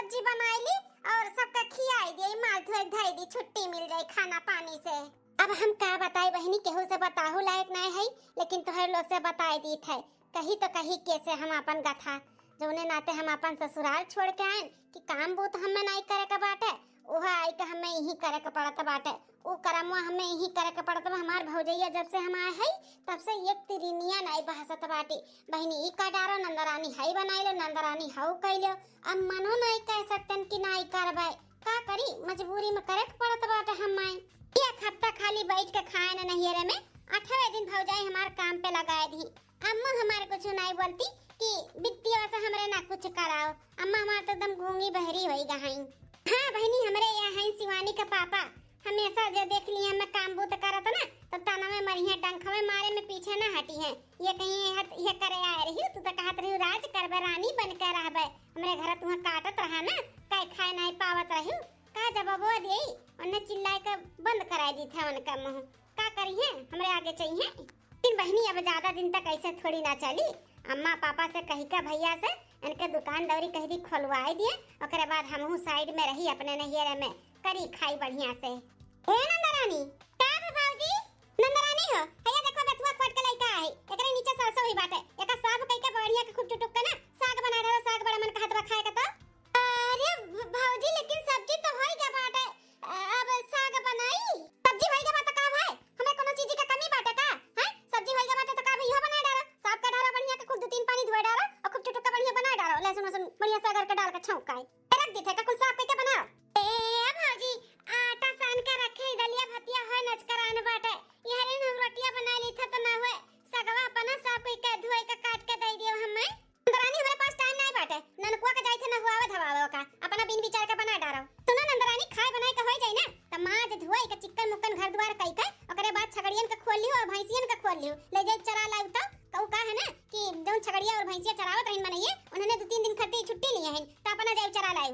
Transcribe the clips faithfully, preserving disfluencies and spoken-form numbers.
सब्जी बनाई ली और सबका खियाई दी, माल धोए धई दी, छुट्टी मिल जाई खाना पानी से। अब हम का बताई बहिनी, केहू से बताहू लायक नाय है, लेकिन तोहर लोग से बताई दीत है। कही तो कही के से हम अपन गथा, जौने नाते हम अपन ससुराल छोड़ के आएन कि काम बूत हमें नाई करे के बाटे, उहे आई के हमें यही करे के पड़त बाटे। उ करमवा हमें यही करे के पड़त बा। हमार भौजैया जब से हम आए हई, तब से एक तिरिनिया नाई बहसत बाटी। बहिनी ई का डारो, नंदरानी हई बनाई लो, नंदरानी हऊ कई लो। अब मनो नाई कह सकतन कि नाई करबे। का करी, मजबूरी में करे के पड़त बाटे हमें। एक हफ्ता खाली बैठ के खाए न नैहरे में, आठवें दिन भौजाई हमार काम पे लगाए दी। अम्मा हमार कुछ नाई बोलती कि बित्तिया से हमरे ना कुछ कराओ। अम्मा हमार तो एकदम गूंगी बहरी होई गई। हाँ बहिनी, हमरे यहाँ हैं शिवानी का पापा, हमेशा जे देख लिए हमें काम बूत करत ना, तो ताना में मरिहे, डंखवे मारे में पीछे ना हटी हैं। ये कहीं ये हत-, ये करे आए रही, तू तो कहत रही राज करबे, रानी बन के रहबे, हमरे घर तुहाँ काटत रहा ना, कई खाए नाई पावत रही, का जवाबो देई? उन्हें चिल्लाए के बंद कराई दी था उनका मुँह। का करिहे, हमरे आगे चाहिए। लेकिन बहिनी, अब ज्यादा दिन तक ऐसे थोड़ी ना चली। अम्मा पापा से कही का, भैया से, इनके दुकान दौरी कह दी खोलवाए दिए, ओकरे बाद हमहू साइड में रही अपने नैहरे में, करी खाई बढ़िया से। ए नंदरानी, का बे भौजी? नंदरानी हो, हैया देखो बेथुआ खोट के लइका है, एकरे नीचे सरसों हुई बाटे, एका साफ कई के बढ़िया के खूब चुटुक के ना साग बना डालो, साग बड़ा मन कहत बा खाए के तो। अरे भ-, भौजी, लेकिन सब्जी तो होई गया बाटे, अब साग बनाई? सब्जी होई गया बा तो का भाई, हमें कोनो चीज के कमी बाटे का? हैं? सब्जी होई गया बाटे तो का भाई, इहो बना डालो, साग का डालो बढ़िया के खूब दो तीन पानी धोए डालो और खूब चुटुक के बढ़िया बना डालो, लहसुन वहसुन बढ़िया से अगर के डाल के छौंक के रख दी थे का, कुल साफ कई के बनाओ। ए भौजी, आटा सान के रखे, दलिया भतिया होए नचकरान बाटे, यहरे हम रोटिया बना ली था तो ना हुए, सगवा अपना साफ कई के धोए के काट के दे दियो हमें। नंदरानी, हमरे पास टाइम नाई बाटे, ननकुआ के जाई थे नहुआवे धवावे ओका, अपना बिन विचार के बना डारो। सुनो नंदरानी, खाए बनाए के होई जाई ना, त माज धोई के चिक्कन मुक्कन घर दुआर कई के, ओकरे बाद छगड़ियन के खोल लियो और भैंसियन के खोल लियो, ले जाई चरा लाई तो, कहू का है ना कि जौन छगड़िया और भैंसिया चरावत रहिन मनइये, उन्होंने दो तीन दिन खातिर छुट्टी लिए हैं, त अपना जाई चरा लाई।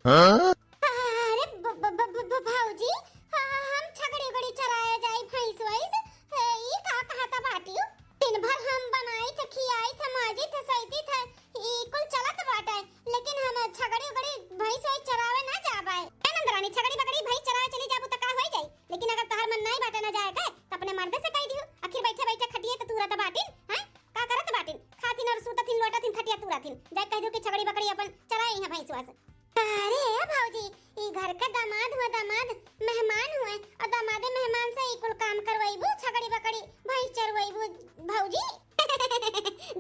हाँ? अरे ब-, ब-, ब-, ब-, ब-, भौजी, हाँ, हम छगड़ी उगड़ी चराए जाई भैंस वैस, ए, ई का कहता बाटियो? दिन भर हम बनाई थे, खियाई थे, माजी थे, सैती थे, ई कुल चलत बाटे, लेकिन हम छगड़ी उगड़ी भैंस वैस चरावे ना जाबे। ए नंदरानी, छगड़ी बकरी भैंस चरावे चली जाबू त का होई जाई? लेकिन अगर तोहर मन नाई बाटे ना जाए के, त अपने मर्दे से कह दियो। आखिर बैठे बैठे खटिए त तूरत बाटिन, हैं? का करत बाटिन? खातिन और सूततिन, लोटतिन, खटिया तूरतिन। जाए कह दियो कि छगड़ी बकरी अपन चराए यहाँ भैंसवा से। अरे भौजी, ई घर के दामाद हुआ, दामाद मेहमान हुए और दामादे मेहमान से ई कुल काम करवाइबू, छगड़ी बकड़ी भैंस चरवाइबू भौजी।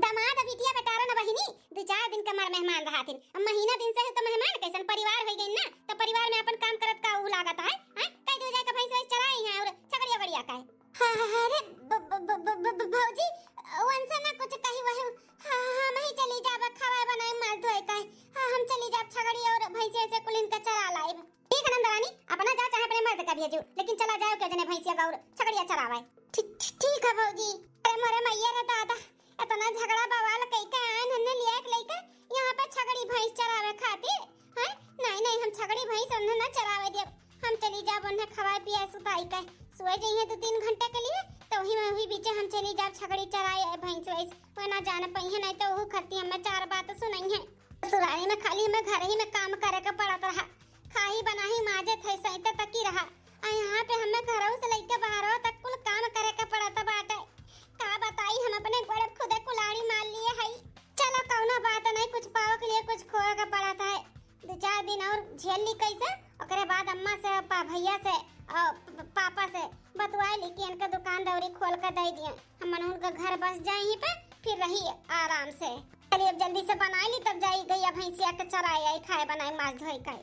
दामाद बिटिया बेटारा न बहिनी, दो चार दिन के हमार मेहमान रहाथिन, अब महीना दिन से है तो मेहमान कैसन परिवार हो गई ना, तो परिवार में अपन काम करत का ऊ लागत है, हैं? कह दो जाए के भैंस वैंस चराई हैं और छगड़िया बड़िया का है। हाँ, हाँ, हाँ, अरे ब-, ब-, ब-, ब-, ब-, ब-, भौजी, उनसे ना कुछ कही, वही, हाँ, हाँ, हम ही चली जाब, खवाए बनाए, माल धोए का है। हाँ, हम चली जाब, छगड़ी और भैंसे से कुल इनका चरा लाइब। ठीक है नंदरानी, अपना जा चाहे अपने मर्द का भेजू, लेकिन चला जाओ के जने भैंसिया गौर छगड़िया चरावे। ठीक, ठीक, ठीक है भौजी। अरे मोरे मैया रे दादा, इतना झगड़ा बवाल कई के आए नन्हे लिया के लेके यहाँ पे छगड़ी भैंस चरावे खातिर, हैं? नहीं, नहीं, हम छगड़ी भैंस उन्हें ना चरावे देब। हम चली जाब उन्हें खवाए पियाए सुताई के, सोए जइहे दो तीन घंटे के लिए, तो वही में वही बीचे हम चली जाब छगड़ी चराए आए भैंस वैस। वो ना जान पइहे, नहीं तो वहू खत्ती हमें चार बात सुनइहे। ससुरारी में खाली हमें घर ही में काम करे के पड़त रहा, खाही बनाही माजे थे सैते तकी रहा। आ यहाँ पे हमें घरों से लेके बाहरों तक कुल काम करे के पड़त बाटे। का बताई, हम अपने गोड़े खुदे कुलाड़ी मार लिए हई। चलो कौनो बात नहीं, कुछ पावे के लिए कुछ खोए के पड़त है। दो चार दिन और झेल ली कैसे, ओकरे बाद अम्मा से, पा-, भैया से और प-, पापा से बतवाए ली कि इनका दुकान दौरी खोल के दे दिए। हम उनका घर बस जाए यहीं पे, फिर रही आराम से। चलिए अब जल्दी से बनाई ली, तब जाई गैया भैंसिया के चराए आई, खाए बनाए, माज धोए खाए।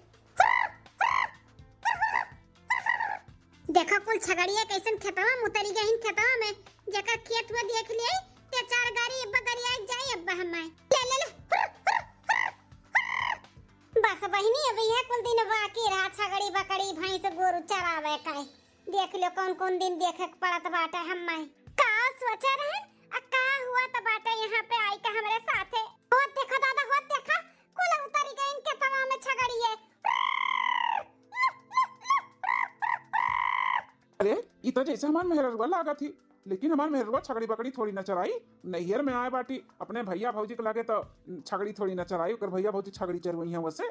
देखो कुल छगड़िया कैसन खेतवा में उतरी गईन, खेतवा में जेकर खेत हुआ देख लिए, ते चार गाड़ी अब गरिया जाई अब हमाए। ले, ले, ले। बस बहिनी, अब यह कुल दिन बाकी रहा, छगड़ी बकरी भैंस गोरू चरावे का। देख लो कौन कौन दिन देखे के पड़त बाटे हमाए। का सोचे रहन, आ का हुआ त बाटे यहाँ पे आई के हमरे साथे। होत देखा दादा, होत देखा, कुल उतरी गईन खेतवा में छगड़िए। अरे, ई तो जैसे हमार मेहररुआ लागत ही, लेकिन हमार मेहररुआ छगड़ी बकरी थोड़ी न चराई। नैहर में आए बाटी अपने भैया भौजी के लागे तो छगड़ी थोड़ी न चराई, ओकर भैया भौजी छगड़ी चरवई हैं वैसे।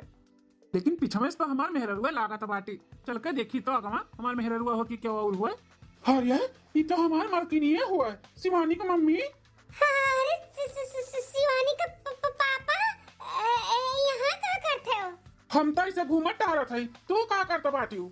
लेकिन पीछे में तो हमार मेहररुआ लागत बाटी। चल के देखी तो अगवा हमार मेहररुआ हो कि क्या और हुआ। अरे, ई तो हमार मलकिनिया हुआ, शिवानी का मम्मी। अरे, शि-, शि-, शि-, शि-, शिवानी का प-, प-, पापा, ए, ए, यहाँ का करते हो? हम तो ऐसे घूमत टहरत हई, तू का करत बाटिउ?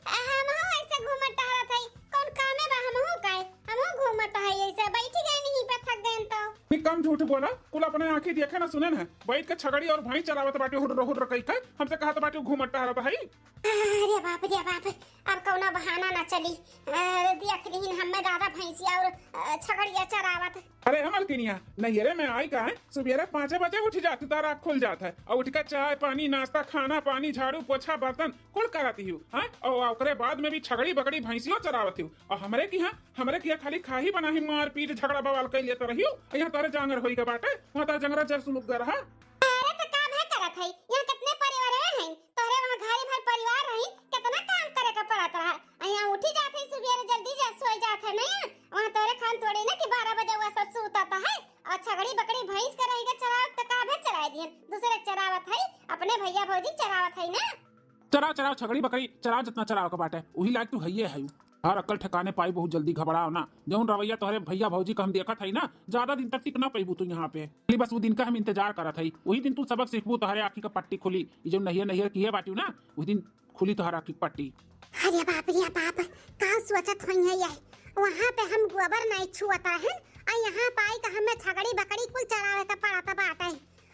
हमहू ऐसे घूमत टहरत हई, कौन कामे बा हमहू का? हमहू घूमत हई ऐसे, बैठी गए नहीं पे थक गए तो। नी कम झूठ बोला, कुल अपने आँखी देखे ना सुने ना, बैठ के छगड़ी और भैंस चरावत बाटे हुर्र हुर्र कई के, हमसे कहत बाटे घूमत टहरत हई। अरे बाप रे बाप, अब कौनो बहाना ना चली। अ, देख लिहिन हमें दादा भैंसिया और, अ, छगड़िया चरावत। अरे हमर किनिया, नैहरे में आई का है, सुबेरे पाँचे बजे उठ जात, तारा खुल जात है, और उठ के चाय पानी, नाश्ता, खाना पानी, झाड़ू पोछा, बर्तन कुल करत ही हूँ, हाँ? और ओकरे बाद में भी छगड़ी बकरी भैंसियो चरावत ही हूँ। और हमरे की, हाँ, हमरे की खाली खाही बनाही मार पीट झगड़ा बवाल कर लेते रही हूँ। यहाँ तारे जांगर होई के बाटे, वहाँ तारे जंगरा जर सुलुक ग रहा। अरे तो का भे करत है, यहाँ कितने परिवार हैं, तोहरे वहाँ घरे भर परिवार रही, कितना काम करे का पड़त रहा। आ यहाँ उठी जात है सुबेरे जल्दी जा सोई जात है ना, वहाँ तोहरे खान थोड़ी ना कि बारह बजे वह सब सूतत है। और छगड़ी बकरी भैंस के रही के चरावत तो का भे चराए दिहन, दूसरे के चरावत है, अपने भैया भौजी चरावत है ना। चराव चराव छगड़ी बकरी चराव जितना चराव के बाटे, वही लायक तू हइये है। हर अक्कल ठिकाने पाई बहुत जल्दी, घबराव ना। जौन रवैया तोहरे भैया भौजी का हम देखत हई ना, ज्यादा दिन तक टिक ना पइबू तू यहाँ पे। खाली बस वो दिन का हम इंतजार करत हई, वही दिन तू सबक सीखबू, तोहरे आँखी का पट्टी खुली। ई जौन नहियर नहियर किहे बाटिउ ना, वही दिन खुली तोहरे आँखी की पट्टी। अरे बाप रे बाप, का सोचत होई है ये? वहाँ पे हम गोबर नहीं छुअत रहन, आ यहाँ पाई का हमें छगड़ी बकरी कुल चरावे का पड़त बाटे।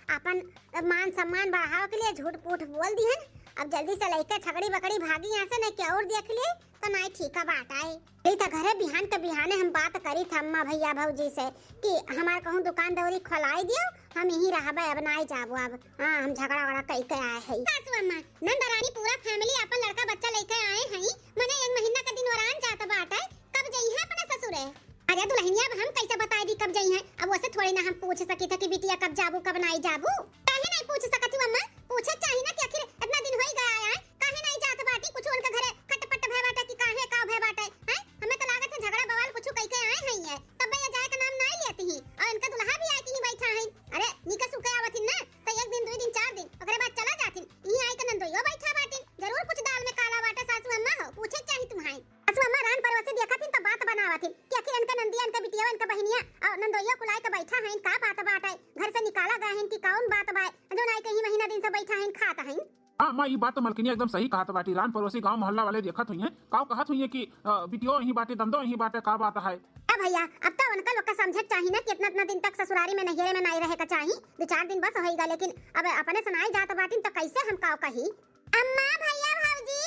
अपन मान सम्मान बढ़ावे के लिए झूठ पूठ बोल दिहन। अब जल्दी से लइके छगड़ी बकरी भागी यहाँ से, नहीं क्या और देख लिए तो नहीं ठीक बात आए। यही तो घरे बिहान के बिहाने हम बात करी था अम्मा भैया भौजी से कि हमार कहूँ दुकान दौरी खोलाई दियो, हम यहीं रहबे, अब नहीं जाबो। अब हाँ, हम झगड़ा वगड़ा कई के आए हैं। सासू अम्मा, नंद रानी पूरा फैमिली अपन लड़का बच्चा लेके आए हैं, मने एक महीना का दिन वरान जात बाटे, कब जइहे अपने ससुरे? अरे दुल्हनिया, अब हम कैसे बताई दी कब जइहे? अब वैसे थोड़ी ना हम पूछ सकी थे कि बिटिया कब जाबू, कब नहीं जाबू। काहे नहीं पूछ सकत हूँ अम्मा? पूछे चाही ना कि आखिर इतना दिन होई गया है, काहे नहीं जात बाटी? कुछ उनके घरे खटपट भय बाटे कि काहे का भय बाटे, हैं? हमें तो लागत है झगड़ा बवाल कुछ कई के आए हैं ये, तब ये जाए का नाम नहीं लेती ही। और इनका दुल्हा भी आए कि नहीं बैठा है। अरे निके सुके आवत ही ना, तो एक दिन, दो दिन, चार दिन, ओकरे बाद चला जाती। यहीं आई के नंदोइयो बैठा बाटी, जरूर कुछ दाल में काला बाटे सासू अम्मा हो, पूछे चाही तुम्हारी। सासू अम्मा रान परोसे देखत हिन त बात बनावत हिन कि आखिर इनका नंदिया, इनका बिटिया, इनका बहिनिया और नंदोइया कुलाए के बैठा हैं, का बात बाटे? घर से निकाला गए हैं कि कौन बात बाय? जो नाई कहीं महीना दिन से बैठा हैं, खात हैं। हाँ अम्मा, ई बात तो मलकिनिया एकदम सही कहत बाटी। रान परोसी गांव मोहल्ला वाले देखत हुई हैं, काव कहत हुई हैं कि, अ, बिटियो यहीं बाटे, दंदो यहीं बाटे, का बात है? ए भैया, अब तो उनका लोग का समझे के चाही ना कि इतना, इतना दिन तक ससुरारी में नैहरे में नहीं रहे का चाही। दो चार दिन बस होइगा, लेकिन अब अपने से नाई जात बाटिन तो कैसे हम काव कही? अम्मा, भैया, भौजी,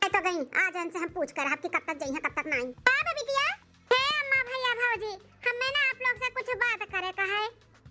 ए तो गई, आज इनसे हम पूछ कर आपकी कब तक जइहे, कब तक नाई। का बे बिटिया? हे अम्मा, भैया, भौजी, हमें ना आप लोग से कुछ बात करे का है।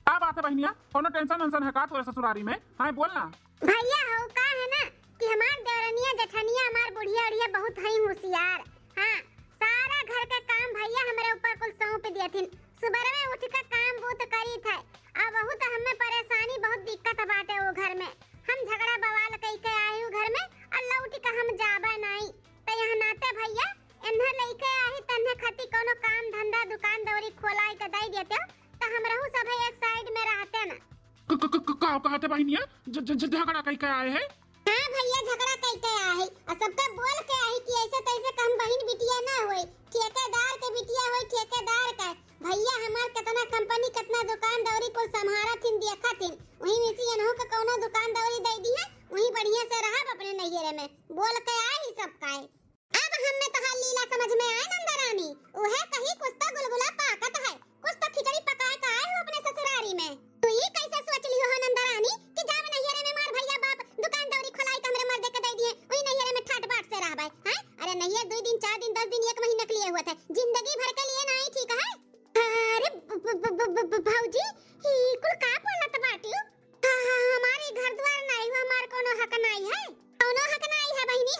का बात है बहनिया? कोनो टेंशन वेंशन है का तोरे ससुरारी में? हाँ, बोल ना। भैया हो, का है ना कि हमार देवरनिया, जेठनिया, हमार बुढ़िया उढ़िया बहुत हई होशियार। हाँ, सारा घर के काम भैया हमरे ऊपर कुल सौंप दियथिन। सुबह में उठ के काम बूत करी थे, आ बहुत हमें परेशानी, बहुत दिक्कत बाटे वो घर में। हम झगड़ा बवाल कई के आई हूँ घर में, और लौट के हम जाबे नहीं। तो यहाँ नाते भैया, इन्हें लेके आई, तन्हे खातिर कोनो काम धंधा, दुकान दौरी खोलाई के दे देते, तो हम रहू सभे एक साइड में रहते ना। क-, क-, क-, क-, का कहते बहनिया? ज-, ज-, ज-, झगड़ा कई के आए हैं? हाँ भैया, झगड़ा कई के आए हैं, और सबका बोल के आई कि ऐसे तैसे का हम बहिन बिटिया ना होई, ठेकेदार के बिटिया होई, ठेकेदार का। भैया हमार कितना कंपनी, कितना दुकान दौरी कुल संभारत हिन, देखत हिन, वही में से इनहू के कोनो दुकान दौरी दे दी है, वही बढ़िया से रहब अपने नैहरे में। बोल के आई सब काए। अब हमें तोहार लीला समझ में आए नंदरानी, उहे कही कुछ तो गुलगुला पाकत है, कुछ तो खिचड़ी पकाए का आए हो अपने ससुरारी में। तू ई कैसे सोच लियो हो नंदरानी कि जाब नैहरे में मार भैया बाप दुकान दौरी खोलाई के हमरे मर्दे के दे दिए, वही नैहरे में ठाट बाट से रहबे, हैं? अरे नैहर दो दिन, चार दिन, दस दिन, एक महीना के लिए हुआ था, जिंदगी भर के लिए नहीं ठीक है। अरे ब-, ब-, ब-, ब-, ब-, भौजी, ई कुल का बोलत बाटियो? हाँ, हाँ, हमारे घर द्वार नहीं हुआ, हमार कोनो हक नहीं है। कोनो हक नहीं है बहिनी,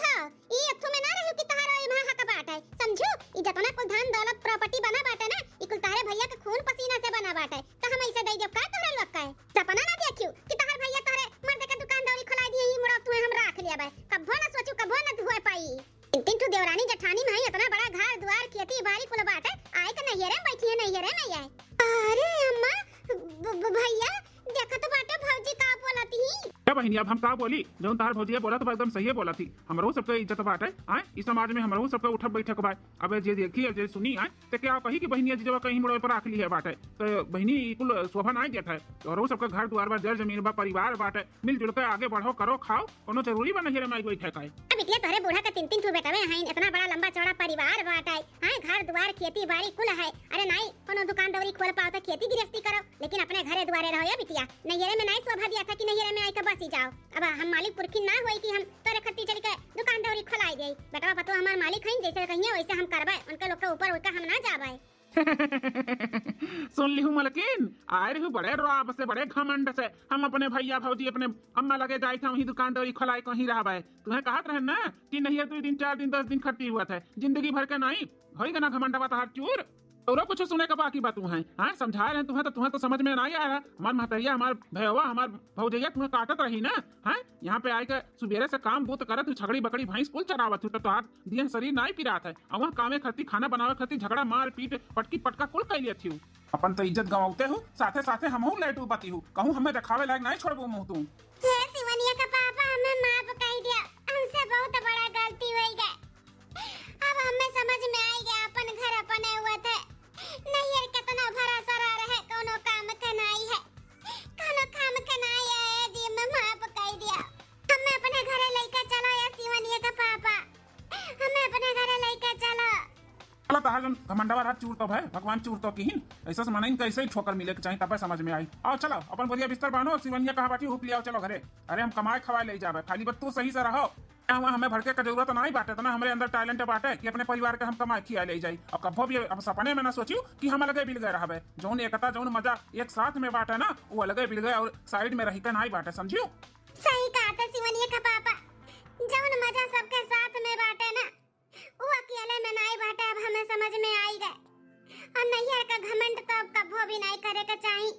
बहिनी, अब हम का बोली, जौन तहार भौजिया बोलत बा, एकदम सहिए बोलत ही। हमरो सबके इज्जत बाटे, आय, ई समाज में हमरो सबके उठक बैठक बा। अबे जे देखी, अब जे सुनी, आय, ते क्या कही कि बहिनिया जीजवा कहीं मुड़वे पर आँख लिहे बाटे। तो बहिनी, ई कुल शोभा नाई देत है। तोहरो सबके घर दुआर बा, जर जमीन बा, परिवार बाटे, मिलजुल के आगे बढ़ो, करो, खाओ, कोनो जरूरी बा नैहरे में आइके बैठे का? अब बिटिया, तोहरे बूढ़ा के तीन तीन ठो बेटवे हैं, इतना बड़ा लंबा चौड़ा परिवार बाटे, हाँ, घर दुआर, खेती बाड़ी कुल है। अरे नाई, कोनो दुकान दौरी खोल पाओ तो खेती गृहस्थी करो, लेकिन अपने घरे दुआरे रहो ये बिटिया। नैहरे में नाई शोभा दिया था कि नैहरे में आइके बसी जाओ। अब हम मालिक पुरखी ना होई कि हम तोरे खत्ती चल के दुकान दौरी खोलाई देई। बेटवा पतोह हमार मालिक हईन, जैसे कहिए वैसे हम करबे, उनके लोग के ऊपर उनका हम ना जाबे। सुन लिहू मलकिन, आए रहू बड़े रुआब से, बड़े घमंड से, हम अपने भैया भौजी, अपने अम्मा लगे जाई था, वहीं दुकान दौरी खोलाई कहीं रहबे। तुम्हें कहत रहन ना कि नैहर दुई दिन, चार दिन, दस दिन खत्ती हुआ था, जिंदगी भर के नाई होई गना घमंडवा तहार चूर। तोरो कुछ सुने का बाकी बा तुम्हें, हाँ? समझा रहे तुम्हें तो, तुम्हें तो समझ में ना आया है। हमार महतरिया, हमार भैया, हमार भौजैया तुम्हें काटत रही ना, हाँ? यहाँ पे आइके सुबेरे से काम बूत करत हूँ, छगड़ी बकड़ी भैंस कुल चरावत हूँ, तो तोहार दियन शरीर नाई पिरात है। अउर वहाँ कामे खत्ती, खाना बनावे खत्ती झगड़ा, मार पीट, पटकी पटका कुल कइ लियत हूँ। अपन तो इज्जत गंवाउते हूँ, साथे साथे हमहू लेट बती हूँ, कहूँ हमें देखावे लायक नाई छोड़बू मुँह तू। हे सिवनिया का पापा, हमें माफ कइ दिया, हमसे बहुत बड़ा गलती होइ गए। अब हमें समझ में आइ गया, अपन घर अपने हुआ थे, नैहर कितना भरा सरा रहे, कोनो काम के नाई है, कोनो काम के नाई है जी, हमें माफ कइ दिया, हमें अपने घरे लइके चलो ये सिवनिया का पापा, हमें अपने घरे लइके चलो। चला तहार जौन घमंडवा रहा चूर तो भय, भगवान चूर तो किहिन। ऐसे से मनइन के ऐसे ही ठोकर मिले के चाही, तबे समझ में आई। आओ चलो, अपन बोरिया बिस्तर बांधो, सिवनिया कहाँ बाटी, हुप लियाओ, चलो घरे। अरे हम कमाए खवाए ले जाबे, खाली बस तू सही से रहो। यहाँ वहाँ हमें भड़के का जरूरत नाई बाटे, इतना हमरे अंदर टैलेंट बाटे कि अपने परिवार के हम कमाए खियाए ले जाई। अब कब्बो भी अब सपने में ना सोचियो कि हम अलगे बिलगे रहबे। जौन एकता, जौन मजा एक साथ में बाटे ना, वो अलगे बिलगे और साइड में रही के नाई बाटे, समझियो? सही कहा था सिवनिया का पापा, जौन मजा सबके साथ में बाटे ना, वो अकेले में नाई बाटे, अब हमें समझ में आई गए। और नैहर का घमंड तो अब कब्बो भी नाई करे के चाही।